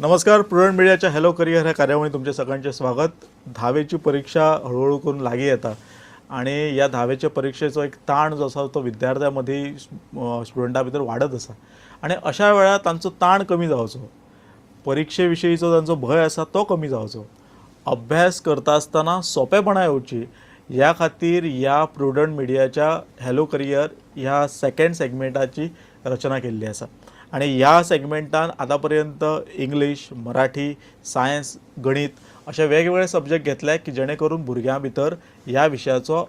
नमस्कार, प्रुडंट मिडियाच्या hello career ह्या कार्यावळीत तुमचे सगळ्यांचे स्वागत. धावेची परीक्षा हळूहळू करून लागीं येता आणि ह्या धावेच्या परीक्षेचो एक ताण जो आसा तो विद्यार्थ्यां मदीं, स्टुडंटा भितर वाडत आसा आनी अशा वेळार तांचो ताण कमी जावचो, परिक्षे विशयीचो तांचो भंय आसा तो कमी जावचो, अभ्यास करता आसतना सोंपेपणां येवची ह्या खातीर ह्या प्रुडंट मिडियाच्या हॅलो करियर ह्या सेकंड सेगमेंटाची रचना केल्ली आसा. आणि ह्या सेगमेंटान आतां पर्यंत इंग्लीश, मराठी, सायन्स, गणीत अशे वेगवेगळे सब्जॅक्ट घेतले की जेणे करून भुरग्यां भितर ह्या विशयाचो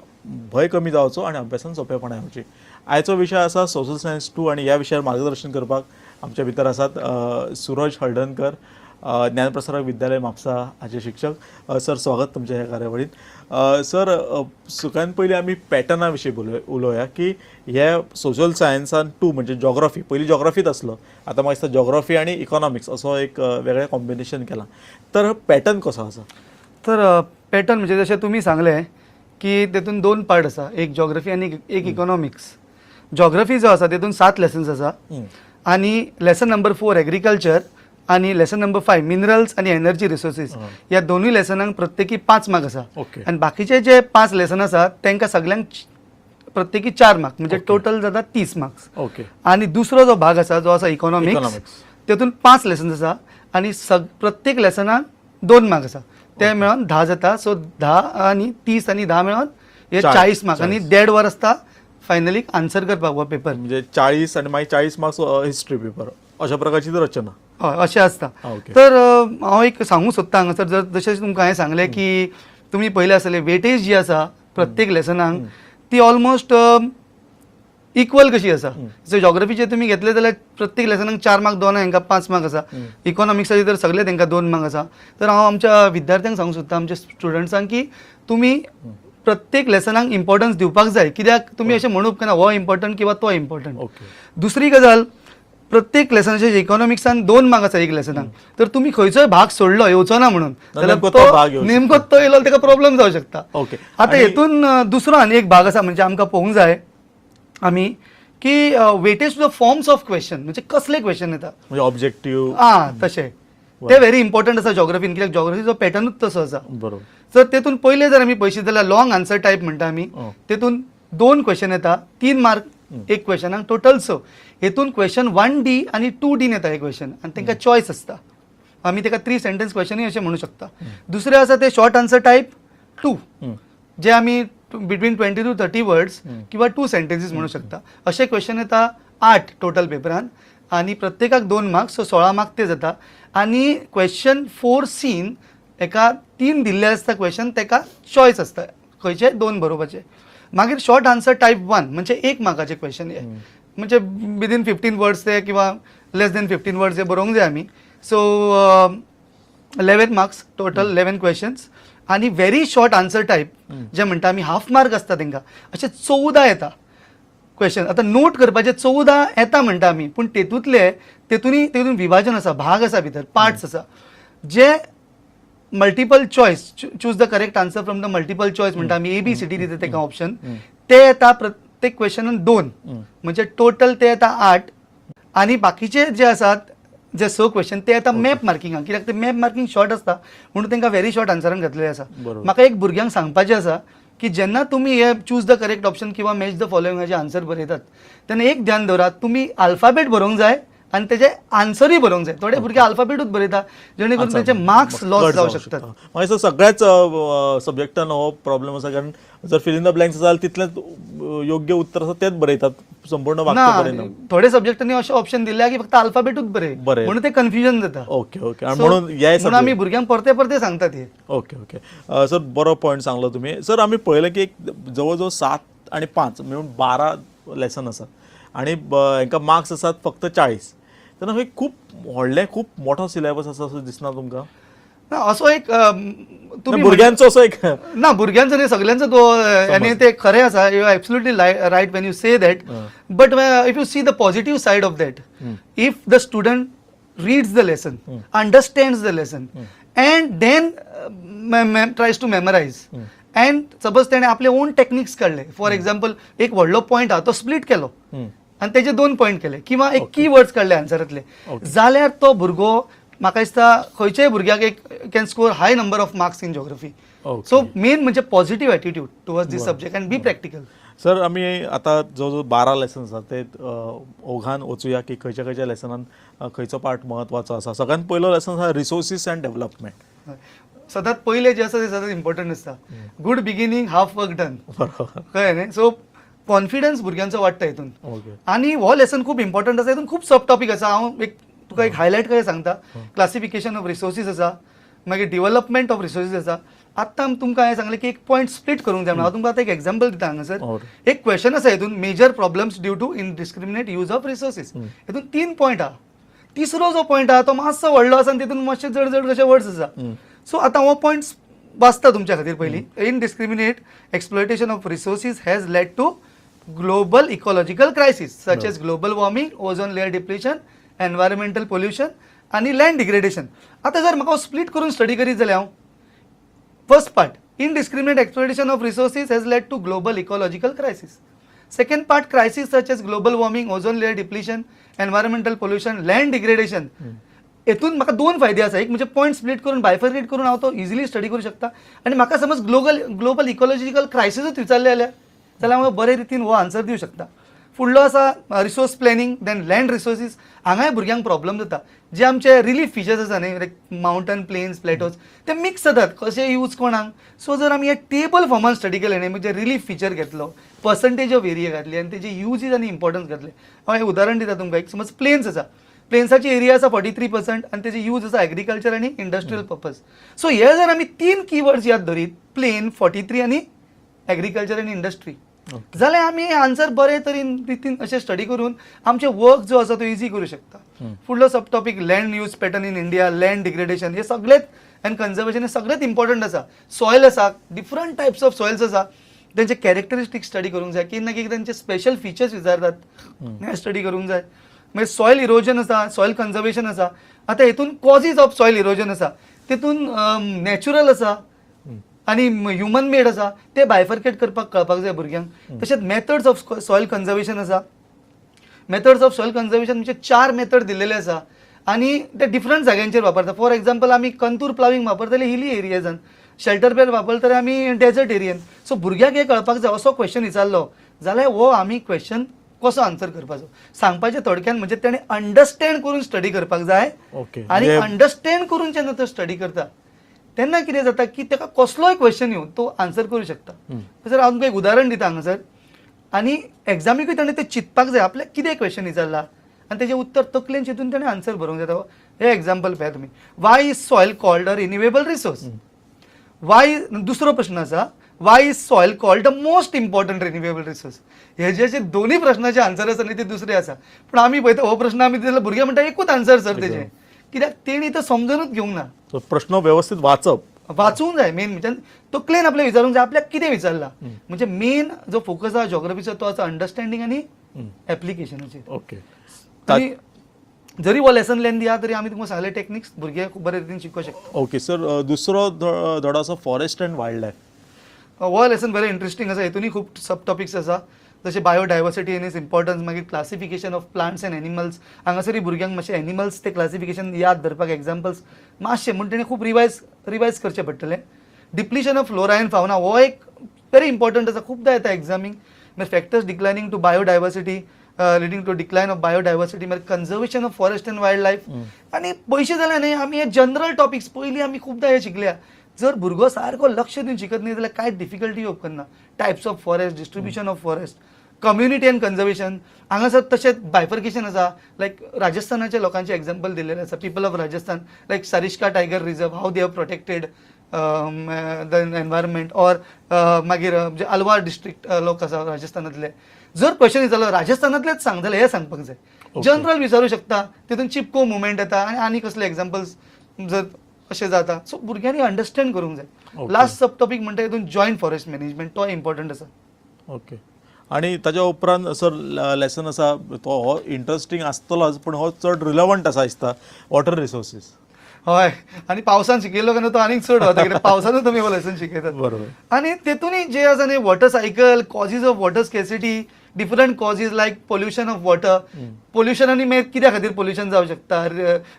भंय कमी जावचो आनी अभ्यासान सोंपेपणां येवची. आयचो विशय आसा सोशल सायन्स टू आनी ह्या विशयार मार्गदर्शन करपाक आमच्या भितर आसात सुरज हळदणकर, ज्ञानप्रसारक विद्यालय, म्हापसा हाचे शिक्षक. सर, स्वागत तुमच्या ह्या कार्यावळीत. सर, सगळ्यात पयलीं आमी पॅटर्ना विशीं उलोवया की हे सोशल सायन्सान टू म्हणजे जॉग्राफी, पयलीं जॉग्राफीत आसलो, आतां म्हाका दिसता जॉग्राफी आनी इकॉनॉमिक्स असो एक वेगळें कॉम्बिनेशन केलां, तर पॅटर्न कसो आसा? तर पॅटर्न म्हणजे जशें तुमी सांगलें की तेतून दोन पार्ट आसा, एक जॉग्रफी आनी एक इकॉनॉमिक्स. जॉग्रफी जो आसा तेतून सात लेसन्स आसा आनी लेसन नंबर 4 एग्रीकल्चर आनी लेसन नंबर 5 मिनरल्स आनी एनर्जी रिसोर्सीस ह्या दोनूय लेसनांक प्रत्येकी 5 मार्क आसा. आनी बाकीचे जे 5 लेसन आसा तांकां सगल्यांक प्रत्येकी 4 मार्क, म्हणजे टोटल जाता 30 मार्क्स. आनी दुसरो जो भाग आसा जो आसा इकॉनॉमिक्स, इकॉनॉमिक्स. तेतून 5 लेसन्स आसा आनी प्रत्येक लेसनाक 2 मार्क आसा, ते मेळोन 10 जाता. सो 10 आनी 30 आनी 10 मेळोन हे 40. 40 मार्क आनी 40. देड वर आसता फायनली आन्सर करपाक हो पेपर. म्हणजे 40 आनी मागीर 40 मार्क्स हिस्ट्री पेपर, अशा प्रकारची ती रचना. हय, अशें आसता. ओके. तर हांव एक सांगूंक सोदता हांगासर, जर जशें तुमकां हांवें सांगलें की तुमी पयलें आसतलें वेटेज जी आसा प्रत्येक लेसनाक ती ऑलमोस्ट इक्वल कशी आसा. सो जॉग्रफीचे तुमी घेतले जाल्यार प्रत्येक लेसनाक 4 मार्क, दोन हांकां 5 मार्क आसा. इकॉनॉमिक्साचे तर सगळे तांकां 2 मार्क आसा. तर हांव आमच्या विद्यार्थ्यांक सांगूंक सोदता, आमच्या स्टुडंट्सांक की तुमी प्रत्येक लेसनाक इम्पॉर्टन्स दिवपाक जाय, कित्याक तुमी अशें म्हणूंक उपकारना हो इम्पॉर्टंट किंवा तो इम्पॉर्टंट. दुसरी गजाल, प्रत्येक लेसनाचे इकॉनॉमिक्सान 2 मार्क आसा एक लेसनाक, तर तुमी खंयचोय भाग सोडलो येवचो ना म्हणून जाल्यार नेमको तो भाग येवं नेमको तो येयलो ताका प्रॉब्लम जावं शकता. आतां हेतून दुसरो आनी एक भाग आसा, म्हणजे आमकां पळोवंक जाय आमी की weightage to the forms of question, म्हणजे कसले क्वेश्चन येता. म्हणजे ऑब्जेक्टिव्ह. आं, तशें ते व्हेरी इम्पॉर्टंट आसा जॉग्रफीन, कित्याक जॉग्रफीचो पॅटर्नूच तसो आसा. जर तेतून पयले जर आमी पळयशीत जाल्यार लॉंग आन्सर टायप म्हणटा आमी, तेतून 2 क्वेश्चन येता, 3 मार्क एक क्वेश्चनाक, टोटल 6. हेतून क्वेश्चन 1D आनी 2Dन येता हे क्वेश्चन आनी तांकां चॉयस आसता, आमी ताका 3 सेंटेन्स क्वेश्चनूय अशें म्हणू शकता. दुसरें आसा ते शॉर्ट आन्सर टायप 2, जे आमी बिटवीन 20 टू 30 वर्ड्स किंवा 2 सेंटेन्सीस म्हणू शकता. अशे क्वेश्चन येता 8 टोटल पेपरान आनी प्रत्येकाक 2 मार्क्स, सो 16 मार्क ते जाता. आनी क्वेश्चन 4Cन एका 3 दिल्ले आसता क्वेश्चन, ताका चॉयस आसता खंयचे 2 बरोवपाचे. मागीर शॉर्ट आन्सर टायप 1 म्हणजे 1 मार्काचे क्वेश्चन हे, म्हणजे विदीन 15 वर्ड्स ते किंवा लेस देन 15 वर्ड्स हे बरोवंक जाय आमी. So 11 marks total, 11 questions. आनी व्हेरी शॉर्ट आन्सर टायप जे म्हणटा आमी, हाफ मार्क आसता तांकां, अशे 14 येता क्वेश्चन. आतां नोट करपाचे 14 येता म्हणटा आमी, पूण तेतूंतले तेतूनय तेतून विभाजन आसा, भाग आसा, भितर पार्ट्स आसा जे multiple choice, choose the correct answer from the multiple choice म्हणटा आमी, ए बी सी डी दिता ताका ऑप्शन, ते येता प्रत्येक क्वेश्चनान 2, म्हणजे टोटल ते येता 8. आनी बाकीचे जे आसात जे 6 क्वेश्चन ते येता मॅप मार्किंगाक, कित्याक ते मॅप मार्किंग शॉर्ट आसता म्हणून तांकां व्हेरी शॉर्ट आन्सरान घातलेले आसा. म्हाका एक भुरग्यांक सांगपाचें आसा की जेन्ना तुमी हे चूज the correct option किंवा मॅच the फॉलोइंगाचे आन्सर बरयतात तेन्ना एक ध्यान दवरात, तुमी अल्फाबेट बरोवंक जाय आनी तेजे आन्सरूय बरोवंक जाय. थोडे भुरगे अल्फाबेटूच बरयता, जेणे करून तेचे मार्क्स लॉस जावं शकतात. म्हाका दिसता सगळ्याच सब्जेक्टान हो प्रॉब्लेम आसा, कारण जर फिल इन the blanks आसा जाल्यार तितलेंच योग्य उत्तर आसा तेच बरयतात, संपूर्ण ना, वाक्य बरयना. थोडे सब्जेक्टांनी अशें ऑप्शन दिल्ले की फक्त अल्फाबेटूच बरय, बरय. म्हणून ते कन्फ्युजन जाता. ओके ओके आणि So, म्हणून हे म्हणून आमी भुरग्यांक परते परते सांगतात हे. ओके ओके सर, बरो पॉयंट सांगलो तुमी. सर, आमी पळयलें की एक जवळ जवळ 7 आनी 5 मेळून 12 लेसन आसात आनी हांकां मार्क्स आसात फक्त 40, तेन्ना हे खूब व्हडलें, खूब मोठो सिलेबस आसा असो दिसना तुमकां? ना, असो एक तुमी भुरग्यांचो असो एक ना, भुरग्यांचो न्ही, सगल्यांचो तो आनी ते खरें आसा, you are absolutely right when you say that, but if you see the positive side of that, if the student reads the lesson, understands the lesson and then tries to memorize, and suppose तेणे आपले own techniques काडले, for example एक व्हडलो point आहा तो split केलो आनी तेजे 2 पॉयंट केले किंवा एक की वर्ड्स काडले आन्सरांतले, जाल्यार तो भुरगो म्हाका दिसता खंयच्याय भुरग्याक एक can score high number of marks in geography. So main म्हणजे positive attitude towards this subject and be practical. Sir आमी आतां जो जो 12 लेसन्स आसा ते ओघान वचुया की खंयच्या खंयच्या लेसनान खंयचो पार्ट म्हत्वाचो आसा. सगळ्यात पयलो लेसन आसा रिसोर्सीस अँड डेव्हलपमेंट. सदांच पयलें जें आसा तें सदांच इम्पॉर्टंट आसता. Good beginning half work done. बरोबर. कळ्ळें न्ही? सो कॉन्फिडन्स भुरग्यांचो वाडटा हितून. ओके. आनी हो लेसन खूब इम्पॉर्टंट आसा. हितून खूब सब टॉपीक आसा. हांव एक तुका एक हायलायट कशें सांगता. क्लासिफिकेशन ऑफ रिसोर्सीस आसा, मागीर डिवलपमेंट ऑफ रिसोर्सीस आसा. आत्तां तुमकां हांवें सांगलें की एक पॉयंट स्प्लीट करूंक जाय म्हणून. हांव तुमकां आतां एक एग्जाम्पल दिता हांगासर. एक क्वेश्चन आसा हितून, major problems due to indiscriminate use of resources. हितून 3 पॉयंट आहा. तिसरो जो पॉयंट आहा तो मातसो व्हडलो आसा आनी तितून मातशे जड जड कशे वर्ड्स आसा. सो आतां हो पॉयंट वाचता तुमच्या खातीर पयलीं. Indiscriminate exploitation of resources has led to global ecological crisis such as global warming, ozone layer depletion, environmental pollution आनी लँड डिग्रेडेशन. आतां जर म्हाका स्प्लीट करून स्टडी करीत जाल्यार हांव first part, indiscriminate exploitation of resources has led to global ecological crisis. Second part, crisis such as global warming, ozone layer depletion, environmental pollution, land degradation. हेतून म्हाका 2 फायदे आसा. एक म्हणजे पॉयंट स्प्लीट करून बायफर्केट करून हांव तो इजिली स्टडी करूं शकता. आनी म्हाका समज ग्लोबल इकॉलॉजिकल क्रायसिसूच विचारले जाल्यार हांव बरे रितीन हो आन्सर दिवं शकता. फुडलो आसा resource planning, then land resources. हांगाय भुरग्यांक प्रॉब्लम जाता. जे आमचे रिलीफ फिचर्स आसा न्ही, लायक मावंटन, प्लेन्स, प्लेटोज, ते मिक्स जातात कशे यूज कोणाक. सो जर आमी हे टेबल फॉर्मान स्टडी केले न्ही, म्हणजे रिलीफ फिचर घेतलो, पर्संटेज ऑफ एरिया घातली आनी तेजे युजीस आनी इम्पॉर्टन्स घातले. हांव एक उदाहरण दिता तुमकां. एक समज प्लेन्स आसा, प्लेन्साची एरिया आसा 43% आनी तेजे यूज आसा एग्रीकल्चर आनी इंडस्ट्रियल पर्पज. सो हे जर आमी 3 किवर्ड्स याद धरीत, प्लेन, 43 आनी एग्रीकल्चर आनी इंडस्ट्री, जाल्यार आमी आन्सर बरे तरेन रितीन अशें स्टडी करून आमचें वर्क जो आसा तो इजी करूं शकता. फुडलो sub topic land use pattern in India, land degradation, हे सगळेच आनी कन्जर्वेशन हे सगळेच इम्पॉर्टंट आसा. सॉयल आसा, डिफरंट टायप्स ऑफ सॉयल्स आसा, तेंचे कॅरेक्टरिस्टिक्स स्टडी करूंक जाय. की ना की तेंचे स्पेशल फिचर्स विचारतात, हें स्टडी करूंक जाय. मागीर सॉयल इरोजन आसा, सॉयल कन्जर्वेशन आसा. आतां हेतून कॉजीज ऑफ सॉयल इरोजन आसा, तितून नॅचरल आसा आनी ह्युमन मेड आसा, ते बायफर्केट करपाक कळपाक जाय भुरग्यांक. तशेंच मेथड्स ऑफ सॉयल कन्जर्वेशन आसा. मेथड्स ऑफ सॉयल कन्जर्वेशन म्हणजे 4 मेथड दिलेले आसा आनी ते डिफरंट जाग्यांचेर वापरता. फॉर एग्जाम्पल आमी कंतूर प्लाविंग वापरतले हिली एरियाजान, शेल्टर बेल्ट वापरतले आमी डेजर्ट एरियन. सो भुरग्याक हें कळपाक जाय, असो क्वेश्चन विचारलो जाल्यार हो आमी क्वेश्चन कसो आन्सर करपाचो सांगपाचें थोडक्यान म्हणजे तेणें अंडरस्टँड करून स्टडी करपाक जाय. आनी अंडरस्टँड करून जेन्ना तो स्टडी करता तेन्ना कितें जाता की ताका कसलोय क्वेश्चन येवन तो आन्सर करूं शकता. सर हांव तुमकां एक उदाहरण दिता हांगासर. आनी एग्जामीकूय ताणें तें चिंतपाक जाय, आपल्याक कितें क्वेश्चन विचारला आनी तेजें उत्तर तकलेन चिंतून ताणें आन्सर बरोवंक जाय. हें एग्जाम्पल पळयात तुमी. Why is soil called a renewable resource? Why, दुसरो प्रश्न आसा, why is soil called the most important renewable resource? हे जे अशे दोन्ही प्रश्नाचे आन्सर आसा न्ही ते दुसरे आसा. पूण आमी पळयता हो प्रश्न आमी दिले, भुरगे म्हणटा एकूच आन्सर सर तेजें, कित्याक तेणी तो समजुनूच घेवंक ना. सो प्रश्न व्यवस्थित वाचप, वाचूंक जाय मेन म्हणजे तकलेन आपल्या विचारूंक जाय आपल्याक कितें विचारला. म्हणजे मेन जो फोकस आसा जॉग्रफीचो तो आसा अंडरस्टँडींग आनी एप्लिकेशनाचेर. आनी जरी हो लेसन लेंदी आहा तरी आमी तुमकां सांगले टेक्निक्स भुरगे खूब बरे रितीन शिकोवंक शकता. ओके सर, दुसरो धडो आसा फॉरेस्ट अँड वायल्ड लायफ. हो लेसन बरें इंट्रस्टींग आसा. हेतूनय खूब सब टॉपिक्स आसा, जशे बायोडायवर्सिटी एंड it's importance, मागीर classification of plants and animals. हांगासरूय भुरग्यांक मातशें एनिमल्स ते क्लासिफिकेशन याद धरपाक एग्जाम्पल्स मातशें म्हूण तेणें खूब रिवायज करचें पडटलें. Depletion of flora and fauna हो एक वेरी इम्पॉर्टंट आसा, खुबदां येता एग्जामीक. मागीर factors declining to biodiversity, leading to decline of biodiversity, मागीर conservation of forest and wild life. आनी पयशे जाल्यार न्ही आमी हे जनरल टॉपिक्स पयलीं आमी खुबदां हे शिकल्या. जर भुरगो सारको लक्ष दिवन शिकत न्ही जाल्यार कांय डिफिकल्टी येवप करना. Types of forest, distribution of forest, community and conservation, हांगासर तशेंच बायफर्केशन आसा. लायक राजस्थानाच्या लोकांचें एग्जाम्पल दिलेलें आसा, people of Rajasthan, like Sariska tiger reserve, how they have protected the environment, or मागीर जे अलवार डिस्ट्रिक्ट लोक आसा राजस्थानांतले. जर क्वेश्चन विचारलो राजस्थानांतलेच सांग जाल्यार हें सांगपाक जाय. जनरल विचारूं शकता, तितून चिपको मुवमेंट येता आनी आनी कसले एग्जाम्पल्स जर अशें जाता. सो भुरग्यांनी अंडरस्टँड करूंक जाय. लास्ट सब टॉपीक म्हणटा हितून जॉयंट फॉरेस्ट मॅनेजमेंट, तो इम्पॉर्टंट आसा. ओके, आणि ताच्या उपरांत सर लेसन आसा तो हो इंट्रस्टींग आसतलोच, पूण हो चड रिलेवंट आसा दिसता, वॉटर रिसोर्सीस. हय, आनी पावसान शिकयलो काय तो आनीक चड वता, कित्याक पावसानूच तुमी हो लेसन शिकयतात. आनी तेतूनय जे आसा न्ही, water cycle, causes of water scarcity, different causes like pollution of water, pollution आनी मागीर कित्या खातीर पोल्युशन जावं शकता,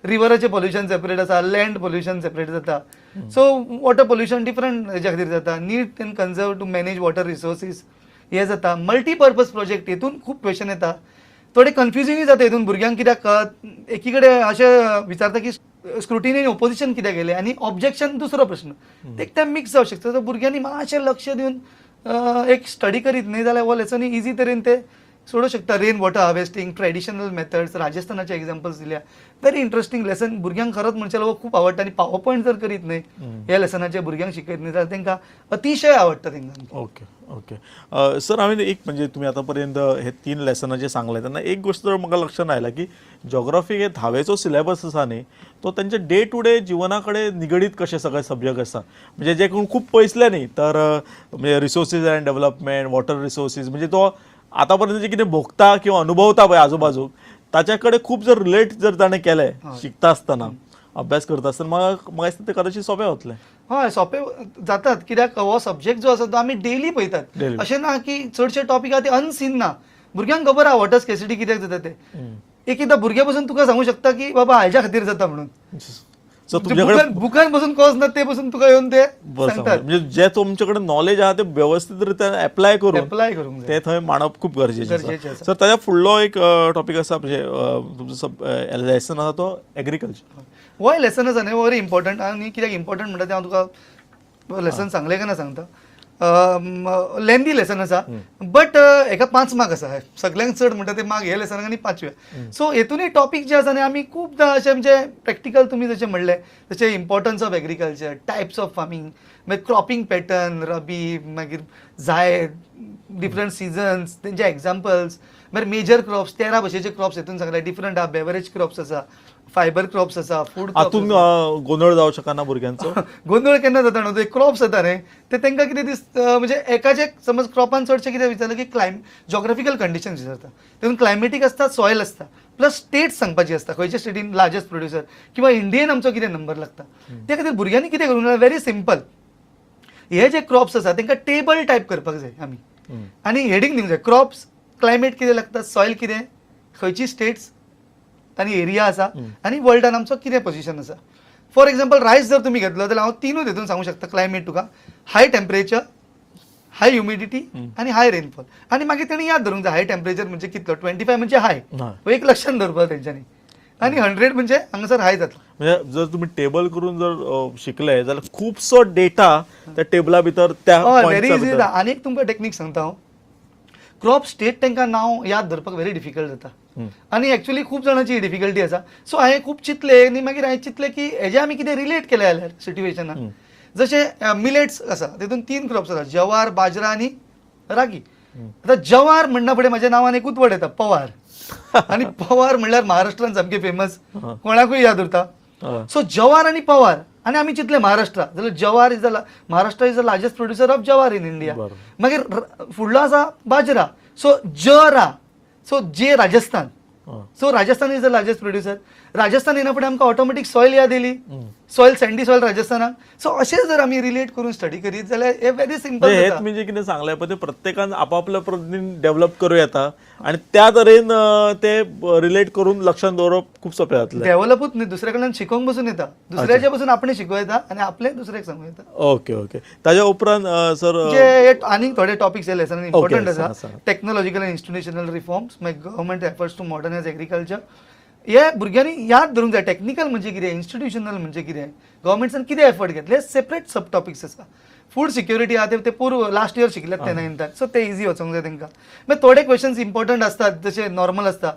रिवराचें पोल्युशन सेपरेट आसा, लँड पोल्युशन सेपरेट जाता, सो वॉटर पोल्युशन डिफरंट हेज्या खातीर जाता, need and conserve to manage water resources हे जाता. मल्टीपर्पज प्रोजेक्ट हेतून खूब क्वेश्चन येता, थोडे कन्फ्युजिंगूय जाता हितून भुरग्यांक, कित्याक एकी कडेन अशें विचारता की स्क्रुटिनी आनी ओपोजिशन कित्याक केलें आनी ऑब्जेक्शन दुसरो प्रश्न, ते एक टायम मिक्स जावंक शकता. सो भुरग्यांनी मातशें लक्ष दिवन एक स्टडी करीत न्ही जाल्यार हो लेसन इजी तरेन ते सोडूंक शकता. Rain water harvesting, traditional methods, राजस्थानाचे examples दिल्या. व्हेरी इंट्रस्टींग लेसन, भुरग्यांक खरंच म्हणचें हो खूब आवडटा. आनी पावर पॉयंट जर करीत न्ही, ह्या लेसनाचे भुरग्यांक शिकयत न्ही जाल्यार तांकां अतिशय आवडटा तांकां. ओके ओके सर, हांवें एक म्हणजे तुमी आतां पर्यंत हे तीन लेसनां जे सांगले तेन्ना एक गोश्ट जर म्हाका लक्षांत आयला की जॉग्राफी हे धावेचो सिलेबस आसा न्ही, तो तेंच्या डे टू डे जिवना कडेन निगडीत कशे सगळे सब्जॅक्ट आसा, म्हणजे जे कोण खूब पयसले न्ही तर म्हणजे resources and development, water resources, म्हणजे तो आतां पर्यंत जे कितें भोगता किंवा अनुभवता पळय आजूबाजूक, ताच्या कडेन खूब जर रिलेट जर ताणें केलें शिकता आसतना, अभ्यास करता आसतना, म्हाका म्हाका दिसता तें कदाचित सोंपें वतलें. हय, सोंपे जातात, कित्याक हो सब्जेक्ट जो आसा तो आमी डेली पळयतात. Daily. अशें ना की चडशे टॉपीक आहा ते अनसीन ना. भुरग्यांक खबर आहा वॉटर स्केसिटी कित्याक जाता ते. एक एकदां भुरग्या पसून तुका सांगू शकता की बाबा हाज्या खातीर जाता म्हणून. सो तुमच्या कडेन बुकान बसून कॉज ना, ते बसून तुका येवन ते बरं सांगतात. सांगता. म्हणजे जे तुमचे कडेन नॉलेज आहा ते व्यवस्थीत रित्यान एप्लाय करून एप्लाय करूंक जाय. ते थंय मांडप खूब गरजेचें गरजेचें आसा. आसा. सर, ताच्या फुडलो एक टॉपीक आसा, म्हणजे तुमचो सब लेसन आसा तो एग्रीकल्चर. होय लेसन आसा न्ही, व्हेरी इम्पॉर्टंट. आनी कित्याक इम्पॉर्टंट म्हणटा तें हांव तुका लेसन सांगलें काय ना सांगता. लेंदी लेसन आसा, बट हेका 5 मार्क आसा. सगल्यांक चड म्हणटा ते मार्क हे लेसनाक आनी पांचव्या. सो हेतूनय टॉपीक जे आसा न्ही, आमी खुबदां अशें म्हणजे प्रॅक्टिकल तुमी जशें म्हणलें तशें importance of agriculture, types of farming, मागीर क्रॉपिंग पॅटर्न, रबी, मागीर जायद, डिफरंट सिजन्स, तेंचे एग्जाम्पल्स, मागीर मेजर क्रॉप्स, 13 भशेचे क्रॉप्स हेतून सांगले. डिफरंट आहा, बेवरेज क्रॉप्स आसा, फायबर क्रॉप्स आसा, फूड. हातून गोंदळ जावं शकना भुरग्यांचो? गोंदळ केन्ना जाता न्हू, ते क्रॉप्स येता न्ही, ते तांकां कितें दिसता, म्हणजे एकाचे समज क्रॉपान चडशें कितें विचारलें की जॉग्राफिकल कंडिशन्स विचारता, तितून क्लायमेटीक आसता, सॉयल आसता, प्लस स्टेट सांगपाची आसता, खंयच्या स्टेटीन लार्जस्ट प्रोड्युसर किंवा इंडियन आमचो कितें नंबर लागता. त्या खातीर भुरग्यांनी कितें करूंक जाय, व्हेरी सिंपल, हे जे क्रॉप्स आसा तांकां टेबल टायप करपाक जाय आमी आनी हेडींग दिवंक जाय, क्रॉप्स, क्लायमेट कितें लागता, सॉयल कितें, खंयची स्टेट्स आनी एरिया आसा आनी वर्ल्डान आमचो कितें पोझिशन आसा. फॉर एक्झाम्पल, रायस जर तुमी घेतलो जाल्यार हांव तिनूय तितून सांगूंक शकता. क्लायमेट तुका हाय टेम्परेचर, हाय ह्युमिडिटी आनी हाय रेनफॉल. आनी मागीर तेणी याद धरूंक जाय, हाय टेम्परेचर म्हणजे कितलो, 25 म्हणजे हाय, हो एक लक्षात दवरपाक तेंच्यांनी, आनी 100 म्हणजे हांगासर हाय जातलो. म्हणजे जर तुम्ही टेबल करून जर शिकले जाल्यार खुबसो डेटा त्या टेबला भितर त्या हय, व्हेरी points easy भितर. जाता. आनी एक तुमकां टेक्नीक सांगता हांव. क्रॉप स्टेट तांकां नांव याद धरपाक व्हेरी डिफिकल्ट जाता आनी एक्चुअली खूब जाणांची ही डिफिकल्टी आसा. सो हांवें खूब चिंतलें आनी मागीर हांवें चिंतलें की हेजें आमी कितें रिलेट केलें जाल्यार सिट्युएशनाक, जशें मिलेट्स आसा, तितून तीन क्रॉप्स आसा, जवार, बाजरा आनी रागी. आतां जवार म्हणना फुडें म्हज्या नांवान एकूच वर्ड येता, पवार. आनी पवार म्हणल्यार महाराष्ट्रान सामकें फेमस, कोणाकूय याद उरता. सो जवार आनी पवार आनी आमी चिंतले महाराष्ट्रा जाल्यार jowar is the Maharashtra is the largest producer of jowar in India. मागीर फुडलो आसा बाजरा, सो ज रा, so J Rajasthan. So Rajasthan is the largest producer. Rajasthan येना फुडें आमकां ऑटोमॅटीक सॉयल याद येयली, सॉयल, सँडी सॉयल राजस्थानाक. सो अशें जर आमी रिलेट करून स्टडी करीत जाल्यार हे व्हेरी सिंपल म्हणजे हे जाता. तुम्ही जे कितें सांगलें पळय ते प्रत्येकान आपापल्या पद्दतीन डेव्हलप करूं येता आणि त्या तरेन ते रिलेट करून लक्षात दवरप खूब सोंपें जातलें. डेव्हलपूच न्ही, दुसऱ्या कडल्यान शिकोवंक बसून येता. दुसऱ्याच्या पसून आपणें शिकोवं येता आनी आपलें दुसऱ्याक सांगूं येता. ओके ओके ताज्या उपरांत सर जे हे आनीक थोडे टॉपिक्स हे लेसन इम्पॉर्टंट सांगा, आसा. सांगा. टेक्नॉलॉजिकल आनी इन्स्टिट्युशनल रिफॉर्म्स, मागीर government efforts two modernise agriculture. हे भुरग्यांनी याद धरूंक जाय, टेक्निकल म्हणजे कितें, इन्स्टिट्युशनल म्हणजे कितें, गव्हर्मेंट्सान कितें एफर्ट घेतले, सेपरेट सब टॉपिक्स आसा. फूड सिक्युरिटी आहा, ते पूर्व लास्ट इयर शिकल्यात ते नायन्थाक, सो ते इजी वचोंक जाय तांकां. मागीर थोडे क्वेश्चन्स इम्पॉर्टंट आसतात, जशे नॉर्मल आसता.